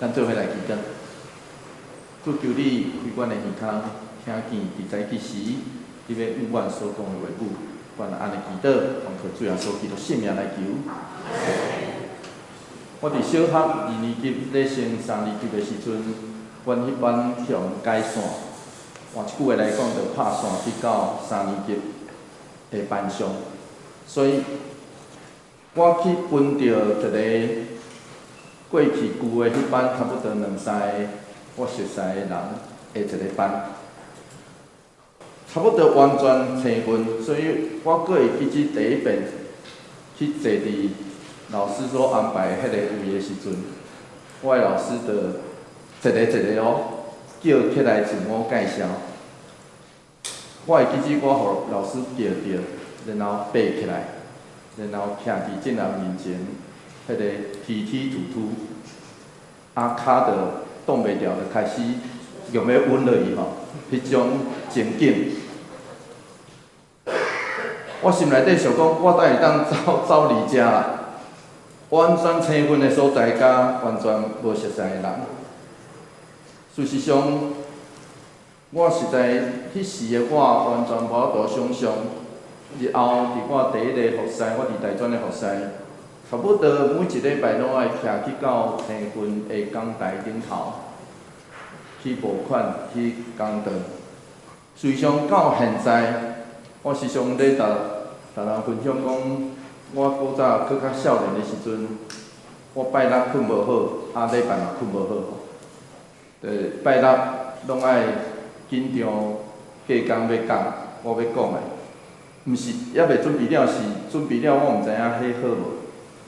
咱做伙來祈禱。主，求你開阮的耳孔，聽見佇早起時，你欲向阮所講的話語，阮按呢祈禱，奉靠主耶穌基督聖名來求。我佇小學二年級咧升三年級的時陣，阮彼班予人解散。換一句話來講，就拍散去到三年級的班上。所以，我去分著一个過去舊的彼班，差不多兩三个我熟似的人的一个班，差不多完全青分，所以我閣會記得第一遍去坐佇老師所安排彼個位的時陣，我的老師就一个一个哦叫起來自我介紹。我會記得我予老師叫著，然後爬起來，然後徛佇眾人面前，彼个踢踢突突，啊，跤就擋袂牢，就開始欲欲穩落去吼，彼種情景。我心內底想講，我當會當走走離遮啦，完全生分的所在，佮完全無熟似的人。事實上，我實在彼時的我完全無法度想像，日後佇我第一个服侍，我佇大專的服侍，差不多每一禮拜攏愛徛去到青分的講台頂頭，去募款、去講道。事實上到現在，我時常咧逐逐人分享講，我古早閣較少年的時陣，我拜六睏無好，啊禮拜嘛睏無好，對，拜六攏愛緊張，隔工欲講，我欲講的，毋是猶未準備了，是準備了，我毋知影彼好無。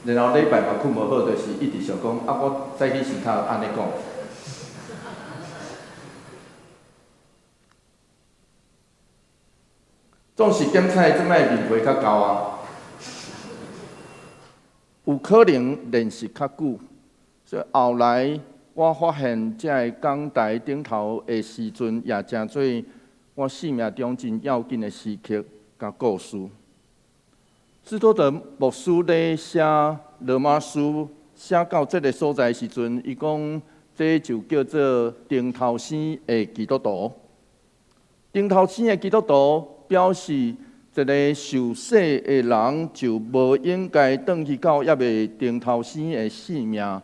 然後禮拜嘛睏無好，就是一直想講，啊，我早起時頭按呢講。總是檢採這擺面皮較厚啊，有可能練習較久，所以後來我發現這个講台頂頭的時陣，也成做我生命中真要緊的時刻佮故事。斯多德牧師咧寫羅馬書寫到這个所在的時陣，伊講這就叫做頂頭生的基督徒。頂頭生的基督徒表示一个受洗的人就無應該轉去到猶未頂頭生的性命，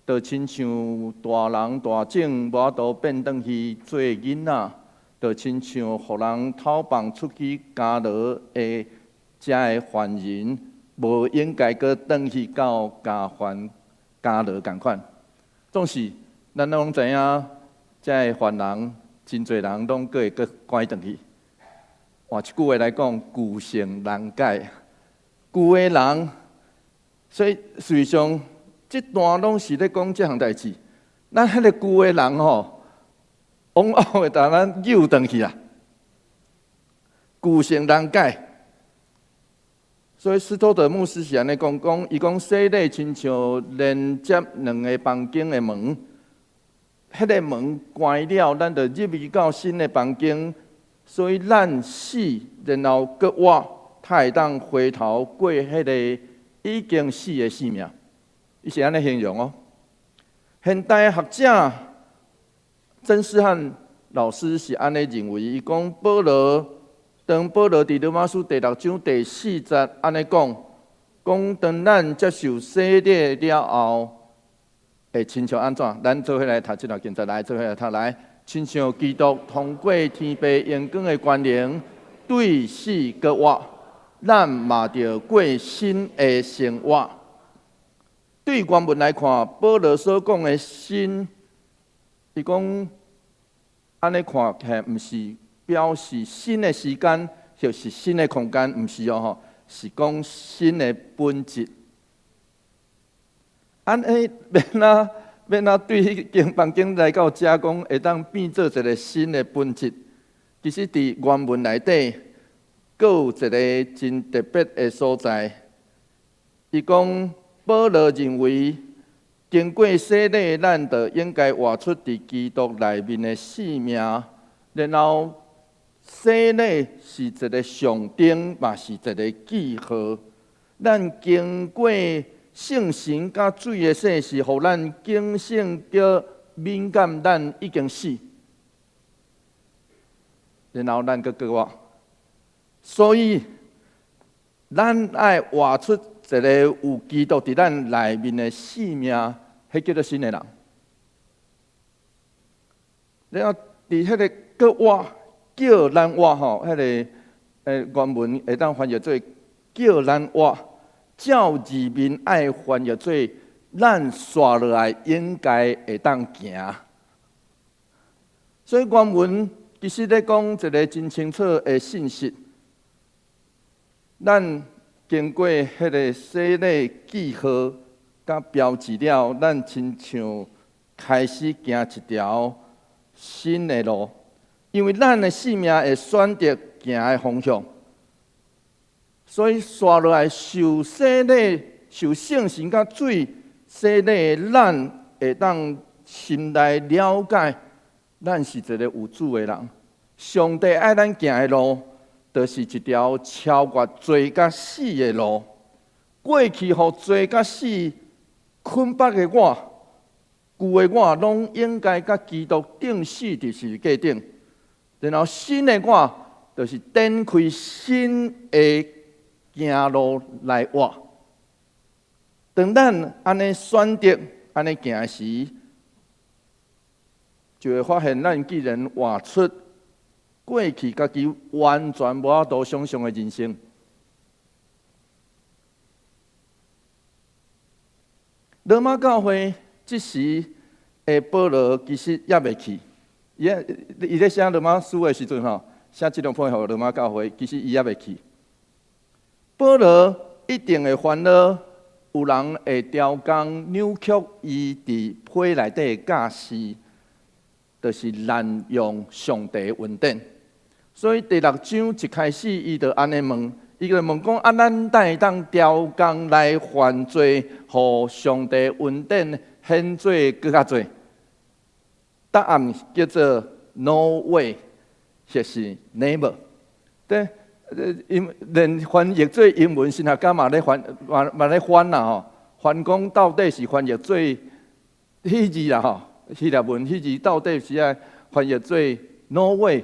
就親像大人大種無法度變轉去做囡仔，就親像予人偷放出去監牢的遮个犯人，無應該閣轉去到監犯監牢仝款。總是咱攏知影，遮个犯人真濟人攏閣會閣拐轉去。換一句話來講，舊性難改，舊的人，所以事實上，這段攏是咧講這項代誌。咱彼个舊的人吼，往往會共咱扭轉去啊。舊性難改，所以斯托德牧師是按呢講，講伊講洗禮親像連接兩个房間的門，彼个門關了，咱就入去到新的房間。所以咱死，然後閣活，才會當回頭過彼个已經死的生命。伊是按呢形容哦。現代學者曾思翰老師是按呢認為，伊講保羅當保羅佇羅馬書第六章第四節按呢講，講當咱接受洗禮了後，會親像按怎？咱做伙來讀這段經節，來做伙來讀來。親像基督通過天父榮光的權能，對死閣活，咱嘛著過新的生活。對原文來看，保羅所講的新，伊講按呢看起來，毋是表示新的時間，或是新的空間，毋是哦吼，是講新的本質。按呢欲按怎欲按怎對彼間房間來到遮講，會當變做一个新的本質。其實佇原文內底，閣有一个真特別的所在。伊講保羅認為，經過洗禮，咱就應該活出佇基督內面的生命。然後洗禮是一个象徵，嘛是一个記號。咱經過聖神佮水的洗是予咱警醒，叫敏感，咱已經死，然後咱閣過活。所以，咱愛活出一個有基督佇咱內面的生命，彼叫做新的人。然後佇彼個閣活，叫咱活吼，彼個原文會當翻譯做叫咱活，照字面愛翻譯做咱紲落來應該會當行。所以原文其實咧講一個真清楚的信息，咱經過彼個洗禮記號佮標誌了，咱親像開始行一條新的路，因為咱的生命會選擇行的方向，所以紲落來受洗禮、受聖神佮水洗禮的咱，會當心內了解，咱是一個有主的人。上帝愛咱行的路，就是一條超越罪佮死的路。過去予罪佮死捆綁的我，舊的我，攏應該佮基督釘死佇十字架頂。然後新的我，就是展開新的行路來活。當咱按呢選擇、按呢行時，就會發現咱既然活出過去家己完全無法度想像的人生。羅馬教會這時的保羅其實猶未去，伊伊咧寫羅馬書的時陣吼，寫這兩封予羅馬教會，其實伊猶未去。保羅一定會煩惱，有人會刁工扭曲伊佇批內底的教示，就是濫用上帝恩典。所以第六章一開始，伊就按呢問，伊就問講：啊，咱哪會當刁工來犯罪，予上帝恩典顯做閣較濟？答案叫做 No way，或是 Never。對，因連翻譯做英文，神學家嘛咧翻，嘛嘛咧翻啦吼，翻講到底是翻譯做彼字啦吼，希臘文彼字到底是愛翻譯做 No way，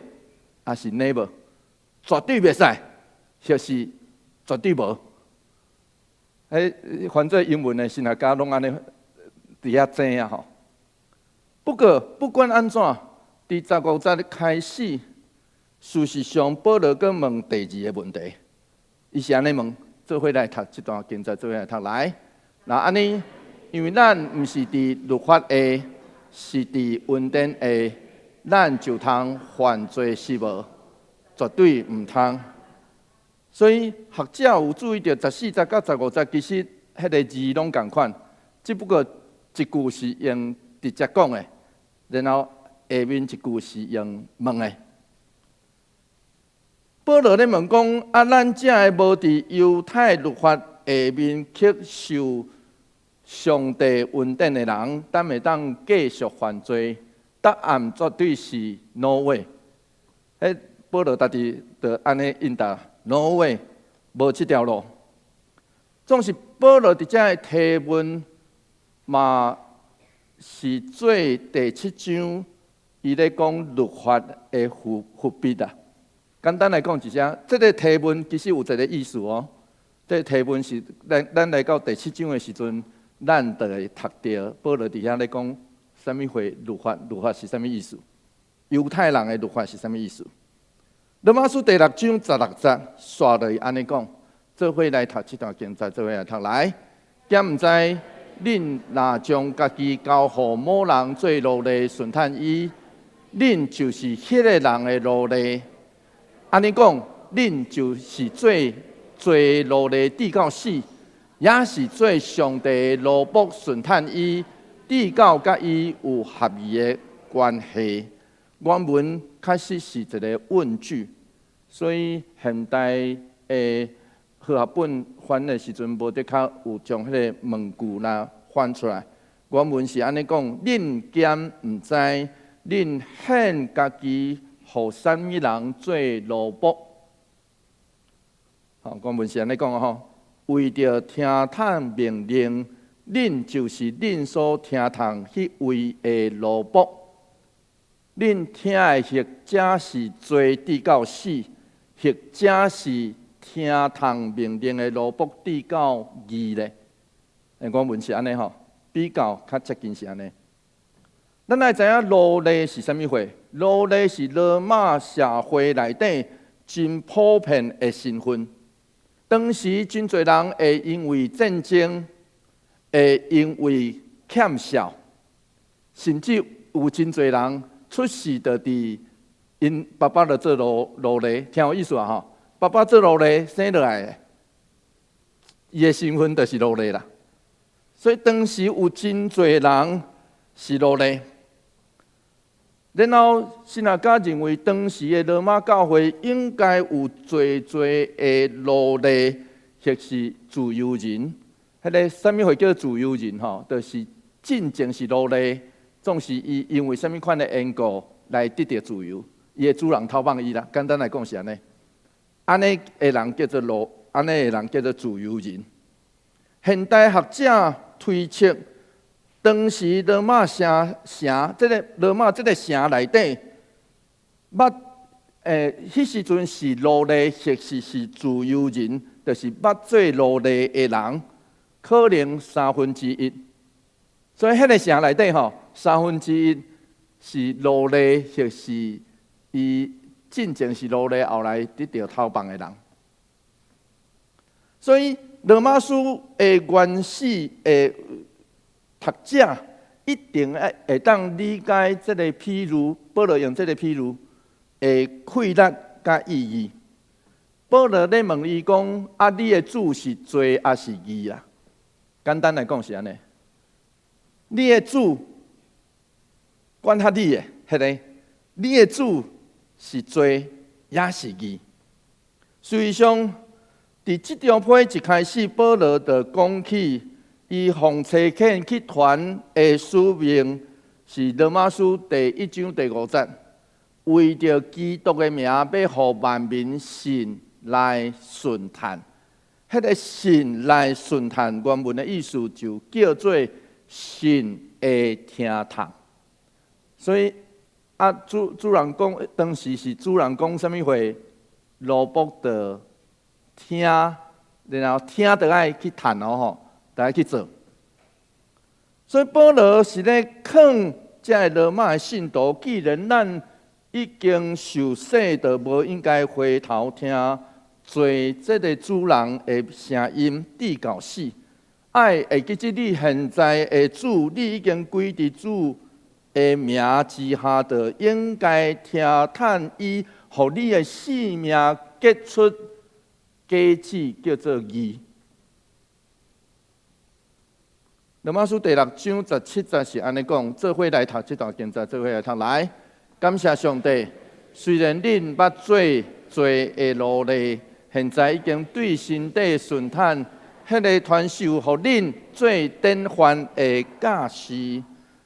抑是 Never？絕對袂使，或是絕對無。彼翻做英文的神學家攏按呢佇遐爭啊吼。不過不管按怎，佇十五節開始，事實上保羅閣問第二個問題，伊是按呢問，做伙來讀這段經節，做伙來讀來。若按呢，因為咱毋是佇律法下，是佇恩典下，咱就通犯罪是無？絕對毋通。所以學者有注意著十四節佮十五節，其實彼個字攏仝款，只不過一句是用直接講的，然後下面一句是用問的。保羅咧問講：啊，咱這个無佇猶太律法下面卻受上帝恩典的人，敢會當繼續犯罪？答案絕對是 no way。彼保羅家己就按呢應答 no way，無這條路。總是保羅佇這个提問，嘛是做第七章，伊咧講律法的伏伏筆啊。簡單來講，就是啥？這个提問其實有一個意思哦。這個提問是咱咱來到第七章的時陣，咱就會讀著保羅佇遐咧講啥物貨律法，律法是啥物意思？猶太人的律法是啥物意思？羅馬書第六章十六節，紲落去按呢講，做伙來讀這段經節，做伙來讀來。敢毋知恁若將家己交予某人做奴隸順趁伊，恁就是彼个人的奴隸。按呢講，恁就是做罪奴隸直到死，抑是做上帝的奴僕順趁伊，直到佮伊有合意的關係。原文確實是一個問句，所以現代的和合本翻的時陣，無的確有將彼個問句來翻出來。原文是按呢講：恁敢毋知，恁獻家己予啥物人做奴僕？吼，原文是按呢講的吼。為著聽從命令，恁就是恁所聽從彼位的奴僕。恁疼的或者是罪至到死，或者是聽從命令的奴僕至到義咧。欸，原文是按呢吼，比較較接近是按呢。咱愛知影奴隸是啥物貨？奴隸是羅馬社會內底真普遍的身份。當時真濟人會因為戰爭，會因為欠數，甚至有真濟人出世就佇𪜶爸爸就做奴隸，聽有意思啊吼？爸爸做奴隸生落來的，伊的身份就是奴隸啦。所以當時有真濟人是奴隸。然後神學家認為，當時的羅馬教會應該有濟濟的奴隸，或是自由人。彼個啥物貨叫自由人？吼，就是進前是奴隸，總是伊因為啥物款的緣故來得著自由，伊的主人偷放伊啦。簡單來講是按呢，按呢的人叫做奴，按呢的人叫做自由人。現代學者推測，當時羅馬城城，這個羅馬這個城內底，捌彼時陣是奴隸，或是自由人，就是捌做奴隸的人，可能三分之一。所以彼個城內底吼，三分之一是奴隸，或是伊進前是奴隸，後來得著偷放的人。所以羅馬書的原始的讀者一定會會當理解這个譬喻，保羅用這个譬喻的氣力佮意義。保羅咧問伊講：啊，你的主是罪抑是義啊？簡單來講是按呢。你的主管轄你的，彼个，你的主是罪抑是義？事實上，佇這張批一開始，保羅就講起伊奉差遣去傳的使命，是羅馬書第一章第五節，為著基督的名，欲予萬民信來順嘆。彼個信來順嘆原文的意思就叫做信的聽從。所以啊，主人講當時是主人講啥物話，奴僕就聽，然後聽著愛去嘆哦吼，著愛去做。所以保羅是咧勸這个羅馬的信徒，既然咱已經受洗，就無應該回頭聽罪這个主人的聲音，直到死。愛會記得你現在的主，你已經歸佇主的名之下，就應該聽從伊，予你的性命結出果子，叫做義。羅馬書第六章十七節是按呢講，做伙來讀這段經節，做伙來讀來。感謝上帝，雖然恁捌做罪的奴隸，現在已經對身體順從，彼个傳授予恁做典範的教示。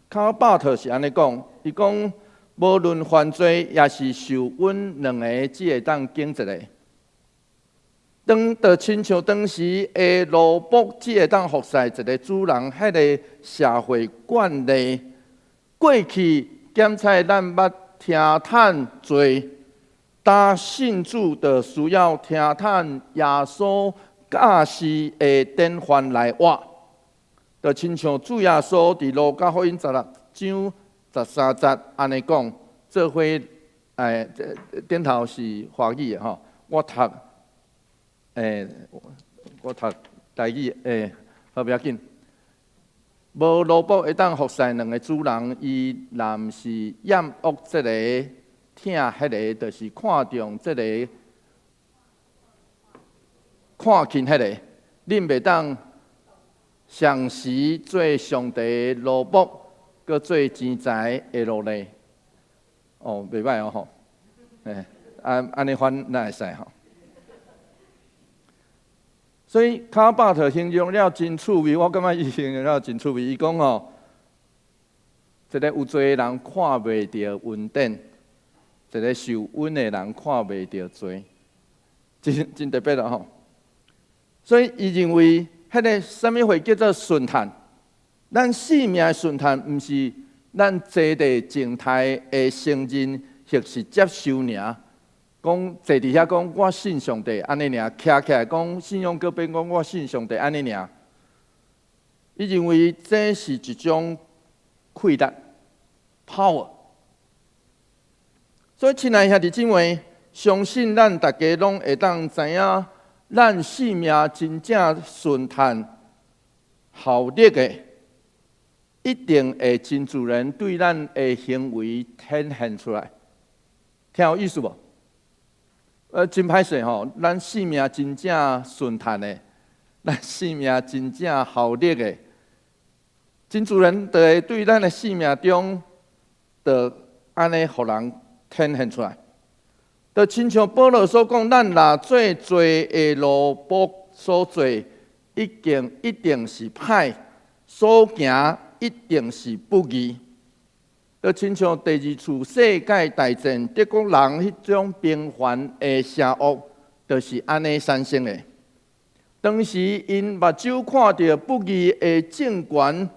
卡巴特是按呢講，伊講無論犯罪抑是受恩，兩个只會當揀一个。當就親像當時的奴僕只會當服侍一个主人，彼个社會慣例，過去檢採咱捌聽從罪，當信主就需要聽從耶穌教示的典範來活，就親像主耶穌佇路加福音十六章十三節按呢講，做伙欸，頂頭是華語的吼，我讀欸，我讀台語欸，好，無要緊。無奴僕會當服侍兩个主人，伊若毋是厭惡這个，疼彼个，就是看重這个，看輕彼个。恁袂當同時做上帝的奴僕，閣做錢財的奴隸。哦，袂䆀哦吼，欸，按按呢翻哪會使吼？所以卡巴特形容了真趣味，我感覺伊形容了真趣味。伊講吼，一个有罪的人看袂著恩典，一个受恩的人看袂著罪，真真特別啦吼。所以伊認為彼个啥物貨叫做順趁？咱性命的順趁，毋是咱坐佇靜態的承認，或是接受爾。講坐佇遐講我信上帝按呢爾，徛起來講信仰告白講我信上帝按呢爾。伊認為這是一種氣力 power。所以，親愛兄弟姊妹，相信咱大家攏會當知影，咱性命真正順趁效力的，一定會真自然對咱的行為體現出來。聽有意思無？真歹勢吼，咱性命真正順趁的，咱性命真正效力的，真自然就會對咱的性命中，就按呢予人體現出來。就親像保羅所講，咱若做罪的奴僕所做，一定是歹，所行一定是不義。就親像第二次世界大戰，德國人彼種平凡的邪惡，就是按呢產生的。當時𪜶目睭看著不義的政權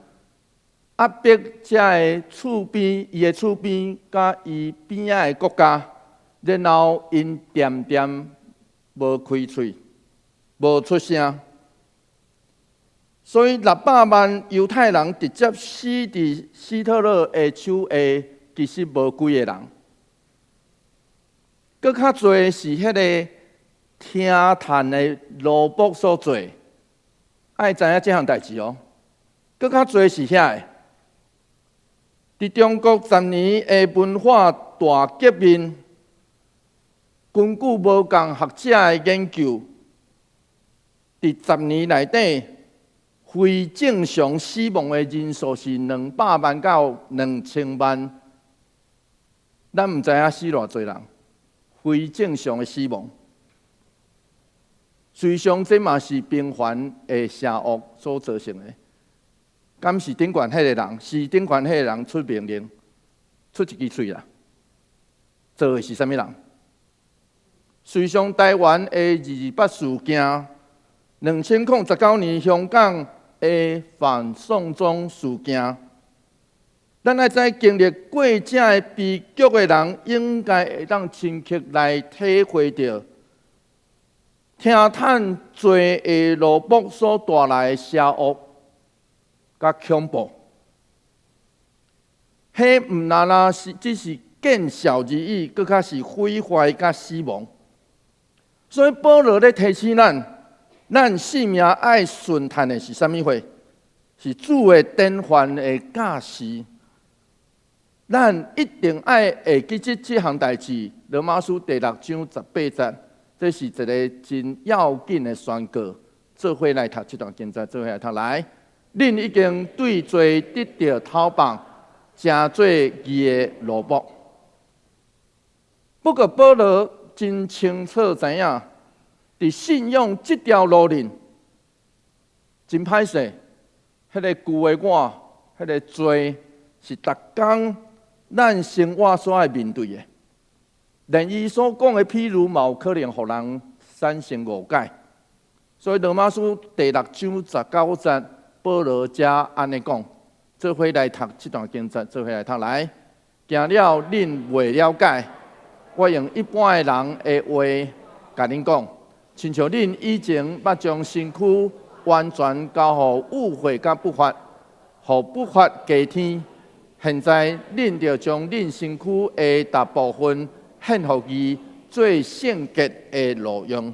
壓迫遮个厝邊，伊的厝邊佮伊邊仔的國家，然後𪜶恬恬無開喙，無出聲。所以600萬猶太人直接死佇希特勒的手下，其實無幾個人。閣較濟是彼个聽趁的奴僕所做，愛知影這項代誌哦。閣較濟是遐个。佇中國十年的文化大革命，根據無仝學者的研究，佇十年內底，非正常死亡的人數是200萬到2000萬。咱毋知影死偌濟人，非正常的死亡。事實上，這嘛是平凡的邪惡所造成的。敢是頂懸彼个人？是頂懸彼个人出命令，出一支喙啦。做的是啥物人？事實上，台灣的二二八事件，2019年香港的反送中事件，咱愛知經歷過這个悲劇的人，應該會當深刻來體會著，聽趁罪的奴僕所帶來的邪惡佮恐怖。彼毋但若是只是見笑而已，閣較是毀壞佮死亡。所以保羅咧提醒咱，咱性命愛順趁的是啥物貨？是主的典範的教示。咱一定愛會記得這項代誌。羅馬書第六章十八節，這是一个真要緊的宣告。做伙來讀這段經節，做伙來讀來。恁已經對罪得著討放，成做義的奴僕。不過保羅真清楚知影，佇信仰這條路裡，真歹勢。彼个舊的我，彼个罪是逐工咱生活所愛面對的。連伊所講的譬喻，嘛有可能予人產生誤解。所以羅馬書第六章十九節，保羅才按呢講，做伙來讀這段經節，做伙來讀來。驚了恁袂了解，我用一般的人的話共恁講，親像恁以前捌將身軀完全交予污穢佮不法，予不法加添。現在恁著將恁身軀的大部分獻予伊做聖潔的路用。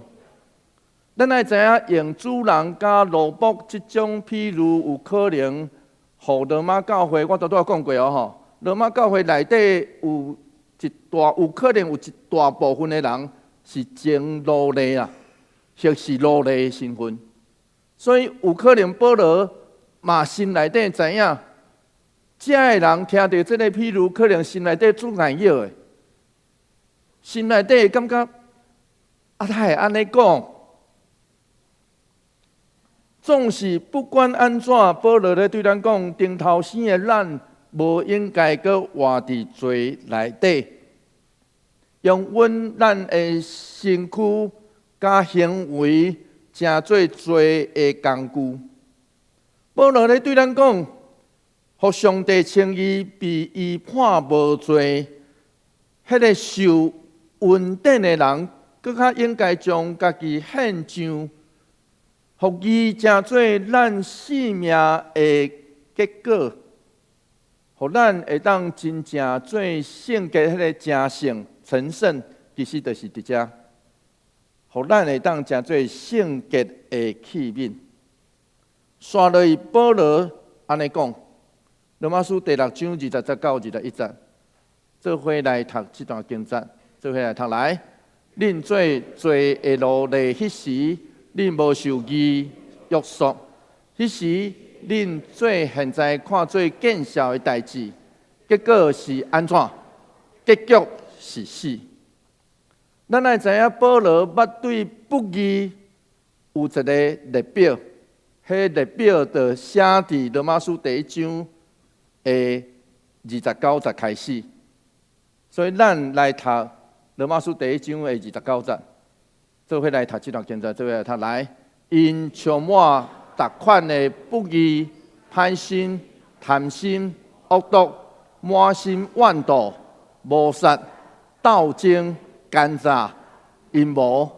咱愛知影，用主人佮奴僕這種譬喻，有可能予羅馬教會，我拄拄仔講過哦吼。羅馬教會內底有可能有一大部分的人是前奴隸啊，或是奴隸的身份，所以有可能保羅嘛心內底知影，遮的人聽著這个譬喻，可能心內底足難過的，心內底會感覺啊，他會按呢講？總是不管按怎，保羅咧對咱講，重頭生的咱無應該閣活佇罪內底，用阮咱的身軀佮行為成做罪的工具。保羅咧對咱講，予上帝稱義，被伊判無罪，彼個受恩典的人，閣較應該將家己獻上，予義成做咱性命的結果，予咱會當真正做聖潔，彼個成聖成聖，其實就是佇遮，予咱會當成做聖潔的器皿。紲落去，保羅按呢講，羅馬書第六章20節到21節，做伙來讀這段經節，做伙來讀來。恁做罪的奴隸，彼時恁無受義約束；彼時恁做現在看做見笑的代誌，結果是按怎？結局是死。咱愛知影，保羅捌對不義有一個列表。彼列表就寫佇羅馬書第一章的29節開始，所以咱來讀羅馬書第一章的二十九節，做伙來讀這段經節，做伙來讀來。𪜶充滿逐款的不義、歹心、貪心、惡毒、滿心怨妒、謀殺、鬥爭、奸詐、陰謀，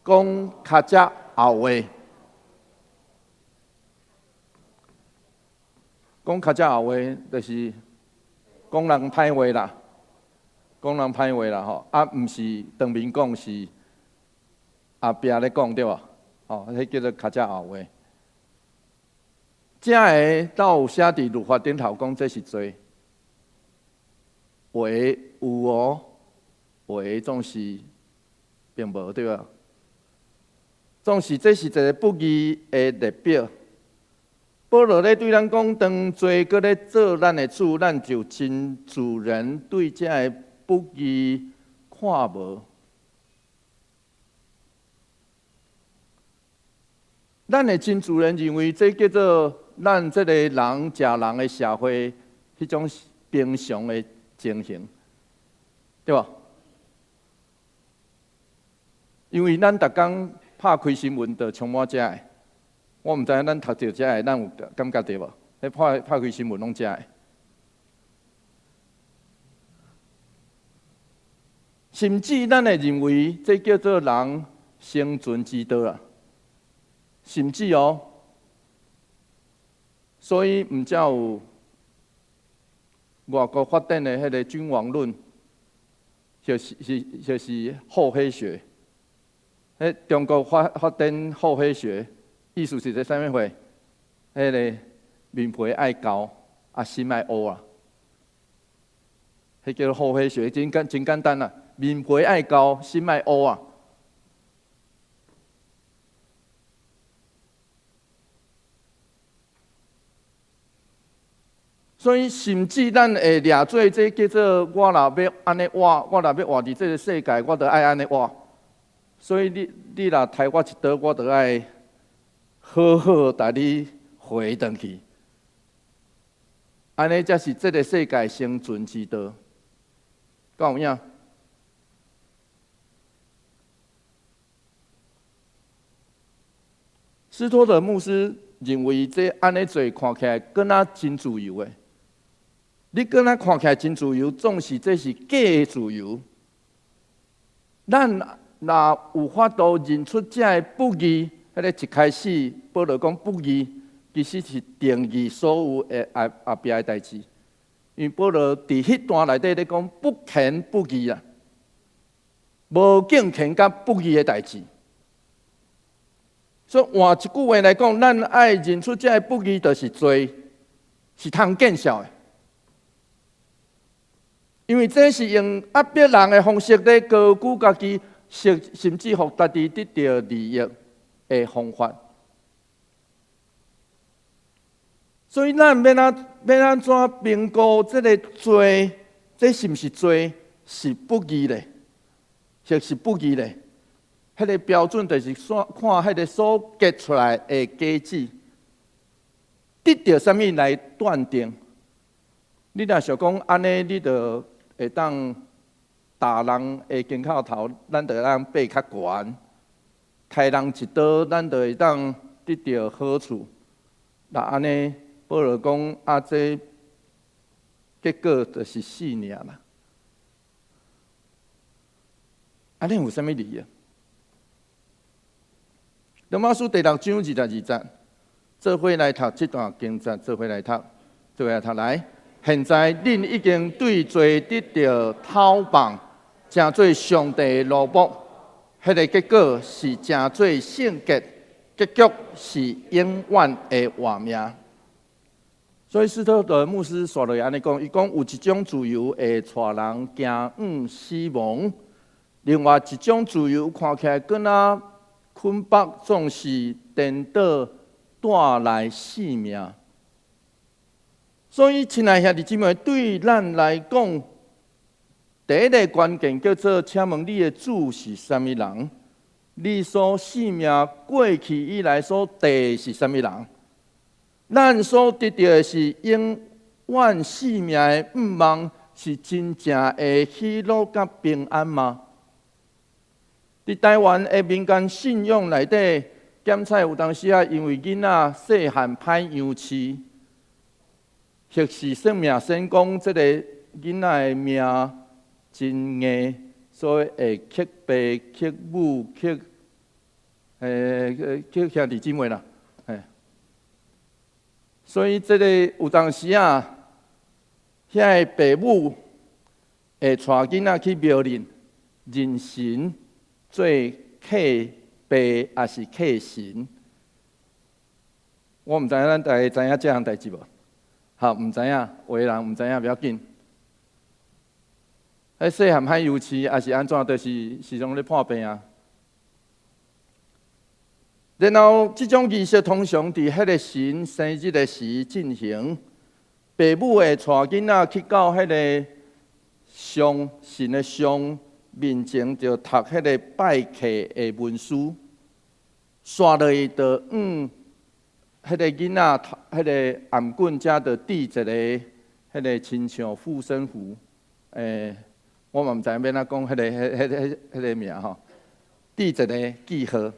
講尻脊後話。講尻脊後話，就是講人歹話啦，講人歹話啦吼，啊，毋是當面講，是後壁咧講對無？吼，彼叫做尻脊後話。這个都有寫佇律法頂頭講，這是罪。話有哦，話總是並無對無？總是這是一個不義的列表。保羅咧對咱講，當罪閣咧做咱的主，咱就真自然對這个不義看無。咱會真自然認為這叫做咱這个人食人的社會彼種平常的情形，對無？因為咱逐工拍開新聞就充滿這个。我毋知影咱讀著這个，咱有感覺著無？彼拍開新聞攏這个，甚至咱會認為這叫做人生存之道啊！甚至哦，所以毋才有外國發展的彼個君王論，就是厚黑學。彼中國發展厚黑學。意思是說啥物貨？彼个面皮愛厚，啊心愛烏啊。彼叫做厚黑學，真簡單啦。面皮愛厚，心愛烏啊。所以，甚至咱會掠做這叫做我若欲按呢活，我若欲活佇這个世界，我著愛按呢活。所以你若刣我一刀，我著愛好好共你回轉去。按呢才是這个世界生存之道，敢有影？斯托特牧師認為，這按呢做看起來敢若真自由的。你敢若看起來真自由，總是這是假的自由。咱若有法度認出這个不義，彼個一開始保羅講不義，其實是定義所有的後壁的代誌。因為保羅佇彼段內底咧講不虔不義啊，無敬虔佮不義的代誌。所以換一句話來講，咱愛認出這个不義，就是罪，是通見笑的。因為這是用壓迫人的方式咧高舉家己，甚至予家己得著利益的方法。所以咱欲按怎評估這个罪？這是毋是罪？是不義咧，或是不義咧？彼个標準就是看彼个所結出來的果子，得著啥物來斷定？你若想講按呢，你就會當打人的肩胛頭，咱就會當爬較懸。刣人一刀，咱就會當得著好處。若按呢，保羅講啊，這結果就是死爾啦。按呢有啥物理由？羅馬書第六章22節，做伙來讀這段經節，做伙來讀，做伙來讀來。現在恁已經對罪得著透放，成做上帝的奴僕，彼個結果是成做聖潔，結局是永遠的活命。所以斯托德牧師煞落按呢講，伊講有一種自由會帶人行向死亡，另外一種自由看起來敢若捆綁，總是顛倒帶來性命。所以，親愛兄弟姊妹，對咱來講，第一個關鍵叫做：請問你的主是啥物人？你所性命過去以來所綴是啥物人？咱所得著的是永遠性命的盼望，是真正的喜樂佮平安嗎？佇台灣的民間信仰內底，檢採有當時仔，因為囡仔細漢歹養飼，或是算命先講這个囡仔的命真硬，所以會克爸、克母、克兄弟姊妹啦，嘿。所以這个有當時仔，遐个爸母會帶囡仔去廟裡認神做契爸，抑是契神。我毋知影咱大家知影這項代誌無？好，毋知影，有的人毋知影，不要緊。彼細漢歹幼飼，抑是按怎，就是時常咧破病啊。然後，這種儀式通常佇彼個神生日的時進行。爸母會帶囡仔去到彼个上神的像面前，就讀彼个拜契的文書，煞落去就向彼个囡仔，彼个頷頸遮就戴一个彼个親像護身符，我嘛毋知影欲按怎講彼个、彼、彼、彼、彼个名吼，戴一个記號，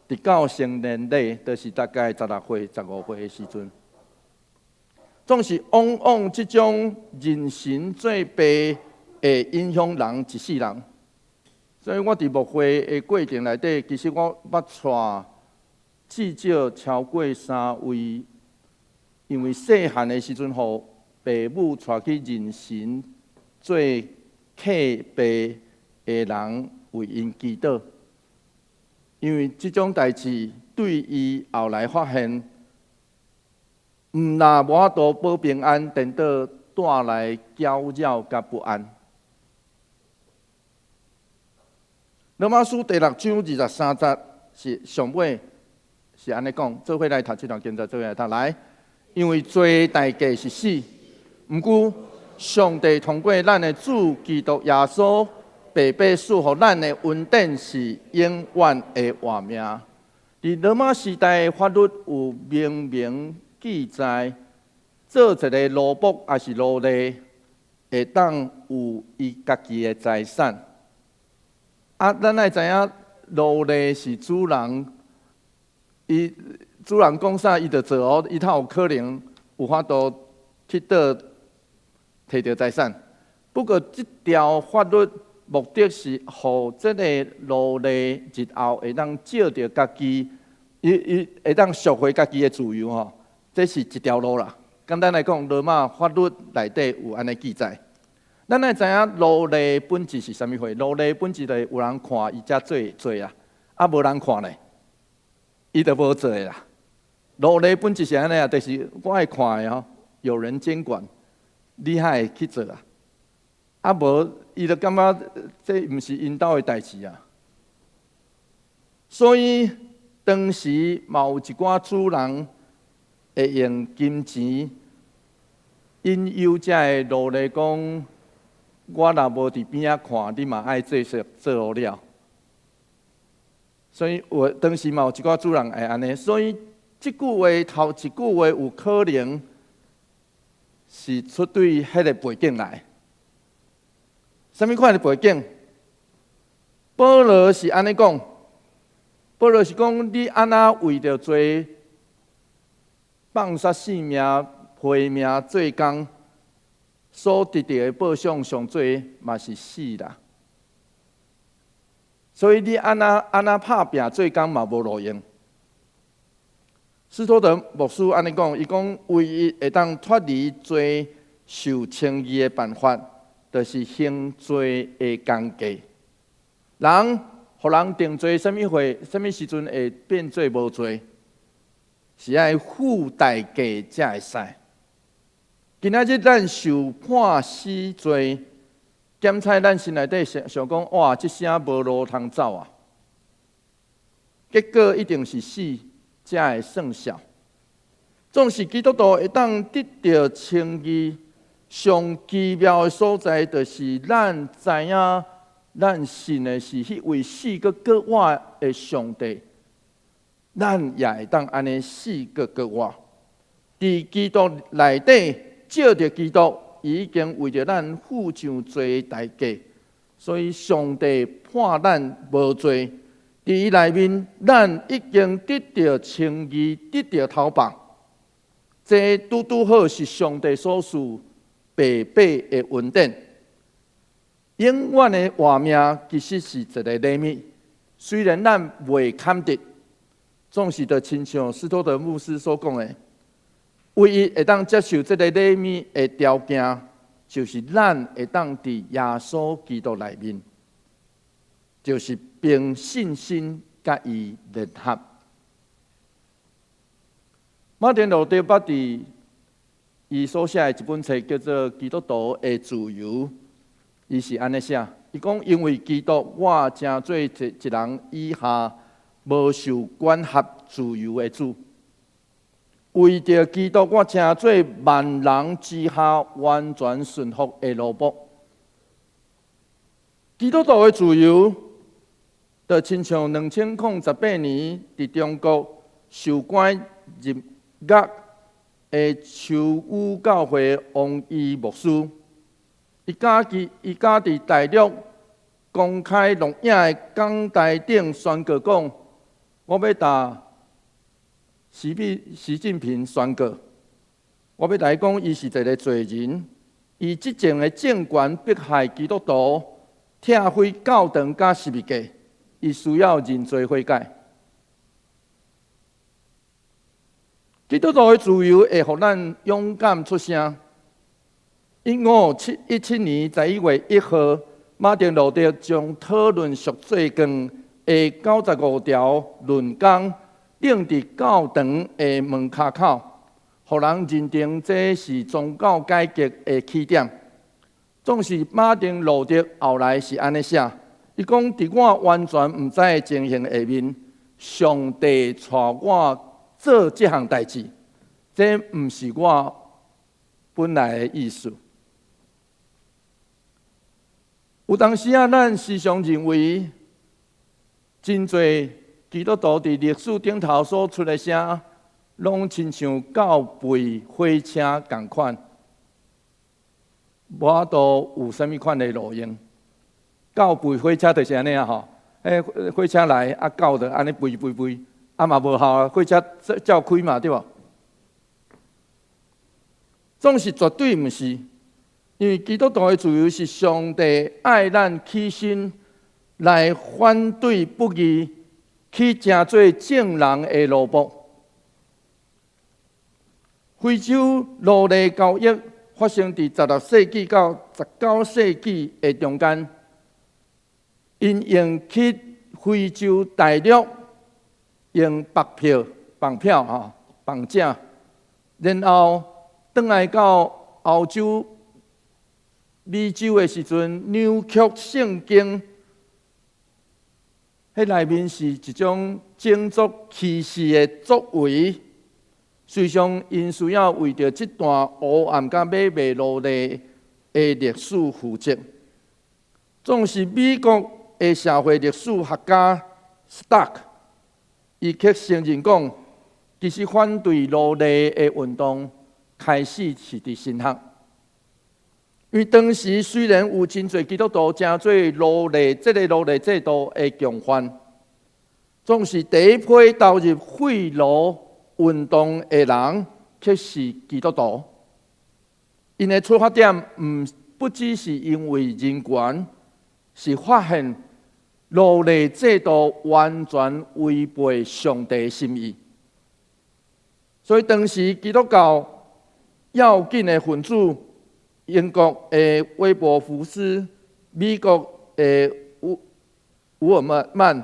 直到成年禮，就是大概16歲、15歲的時陣。總是往往這種認神做爸會影響人一世人，所以我佇牧會的過程內底，其實我捌帶至少超過三位，因為細漢的時陣，予爸母帶去認神做契爸的人為𪜶祈禱，因為這種代誌對伊後來發現，毋但無法度保平安，顛倒帶來攪擾佮不安。羅馬書第六章23節是上尾是按呢講，做伙來讀這段經節，做伙來讀來。因為罪代價是死，毋過上帝通過咱的主基督耶穌，白白賜予咱的恩典是永遠的活命。佇羅馬時代的法律有明明記載，做一个奴僕抑是奴隸，會當有伊家己的財產。啊，咱愛知影，奴隸是主人，伊主人講啥，伊就做哦。伊較有可能有法度去倒提著財產。不過，這條法律目的是予這个奴隸日後會當借著家己，伊伊會當贖回家己的自由吼。這是一條路啦。簡單來講，羅馬法律內底有按呢記載。咱愛知影奴隸本質是啥物貨？奴隸本質就是有人看伊才做做啊，啊無人看咧，伊就無做的啦。奴隸本質是按呢啊，就是我愛看的吼，有人監管，你才會去做啊。啊無，伊就感覺這毋是𪜶兜的代誌啊。所以當時嘛有一寡主人會用金錢引誘這个奴隸講：我若無佇邊仔看，你嘛愛做說做好了。所以有當時嘛有一寡主人會按呢，所以這句話頭一句話有可能是出對彼个背景來。啥物款的背景？保羅是按呢講，保羅是講，你按怎為著罪放殺性命、賠命做工，所得著的報賞上濟嘛是死啦。所以你按怎按怎拍拚做工嘛無路用。斯托德牧師按呢講，伊講唯一會當脫離罪受稱義的辦法，就是行罪的工價。人予人定罪，啥物會？啥物時陣會變做無罪？是愛付代價才會使。今仔日咱受判死罪，檢採咱心內底想想講，哇！這聲無路通走啊！結果一定是死，才會算數。總是基督徒會當得著稱義，上奇妙的所在，就是咱知影，咱信的是彼位死閣閣活的上帝，咱也會當按呢死閣閣活。佇基督內底，藉著基督已經為著咱付上罪代價，所以上帝判咱無罪。佇伊內面，咱已經得著稱義，得著頭放。這拄拄好是上帝所賜白白的恩典。永遠的活命其實是一个禮物，雖然咱袂堪得，總是就親像斯托德牧師所講的，唯一會當接受這个禮物的條件，就是咱會當佇耶穌基督內面，就是憑信心佮伊聯合。馬丁路德捌佇伊所寫的一本冊叫做《基督徒的自由》。伊是按呢寫，伊講因為基督，我成做一一人以下無受管轄自由的主。為著基督，我成做萬人之下完全順服的奴僕。基督徒的自由，就親像2018年佇中國受關入獄的秋雨教會王毅牧師。伊敢佇大陸公開錄影的講台頂宣告講：我欲共習近平宣告，我欲共伊講，伊是一个罪人，伊執政的政權迫害基督徒，拆毀教堂佮十字架，伊需要認罪悔改。基督徒的自由會予咱勇敢出聲。1517年11月1號，馬丁路德將討論贖罪券的95條論綱釘佇教堂的門跤口，予人認定這是宗教改革的起點。總是馬丁路德後來是按呢寫，伊講佇我完全毋知的情形下面，上帝帶我做這項代誌，這毋是我本來的意思。有當時啊，咱時常認為，真濟基督徒佇歷史頂頭所出的聲，攏親像狗吠火車仝款，無法度有啥物款的路用。狗吠火車就是按呢啊吼，彼火車來啊，狗就按呢吠吠吠，啊嘛無效啊，火車照開嘛，對無？總是絕對毋是。因為基督徒的自由是上帝愛咱起身來反對不義，去成做眾人的奴僕。非洲奴隸交易發生佇16世紀到19世紀的中間，𪜶用去非洲大陸用綁票、綁票吼、綁架，然後轉來到歐洲、美洲的時陣，扭曲聖經，彼內面是一種種族歧視的作為。事實上，𪜶需要為著這段黑暗佮買賣奴隸的歷史負責。總是美國的社會歷史學家 Stark，伊卻承認講，其實反對奴隸的運動開始是佇神學。因為當時雖然有真濟基督徒成做奴隸，這个奴隸制度的共犯，總是第一批投入廢奴運動的人，卻是基督徒。𪜶的出發點毋不只是因為人權，是發現奴隸制度完全違背上帝心意。所以當時基督教要緊的分子，英國的威伯福斯、美國的烏烏爾曼，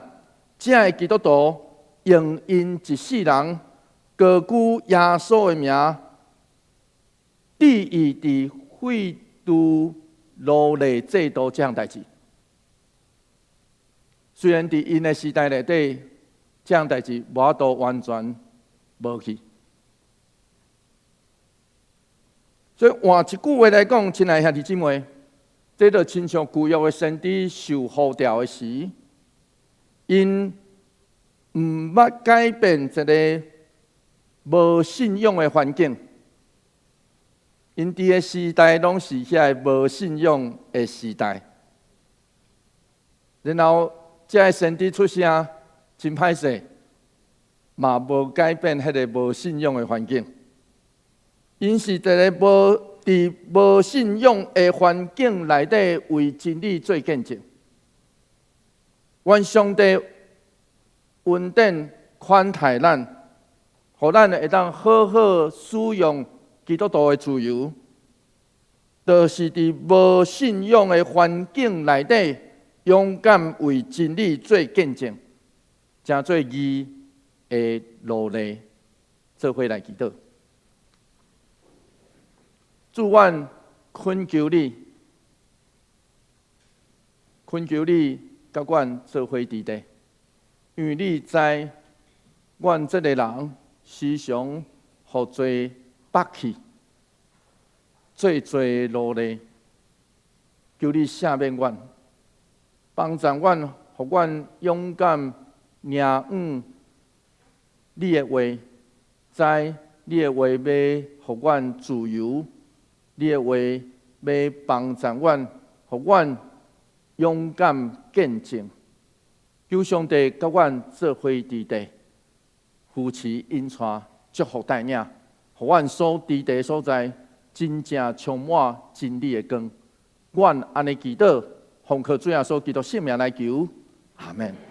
這个基督徒用𪜶一世人高舉耶穌的名，致意佇廢除奴隸制度這項代誌。雖然佇𪜶的時代內底，這項代誌無法度完全無去。所以換一句話來講，親愛兄弟姊妹，這就親像舊約的先知受呼召的時，𪜶毋捌改變一个無信仰的環境，𪜶佇的時代攏是遐个無信仰的時代。然後，這个先知出聲，真歹勢，嘛無改變彼个無信仰的環境。𪜶是一个無佇無信仰的環境內底為真理做見證。願上帝恩典寬待咱，予咱會當好好使用基督徒的自由，就是佇無信仰的環境內底，勇敢為真理做見證，成做義的奴隸，做伙來祈禱。主，阮懇求你，懇求你佮阮做伙佇地，因為你知阮這个人時常予罪縛去，做罪奴隸，求你赦免阮，幫助阮，予阮勇敢迎向你的話，知你的話欲予阮自由，你的話欲幫助阮，予阮勇敢見證。求上帝佮阮做伙佇地，扶持引帶，祝福帶領，予阮所佇地所在，真正充滿真理的光。阮按呢祈禱，奉靠主耶穌基督聖名來求，阿門。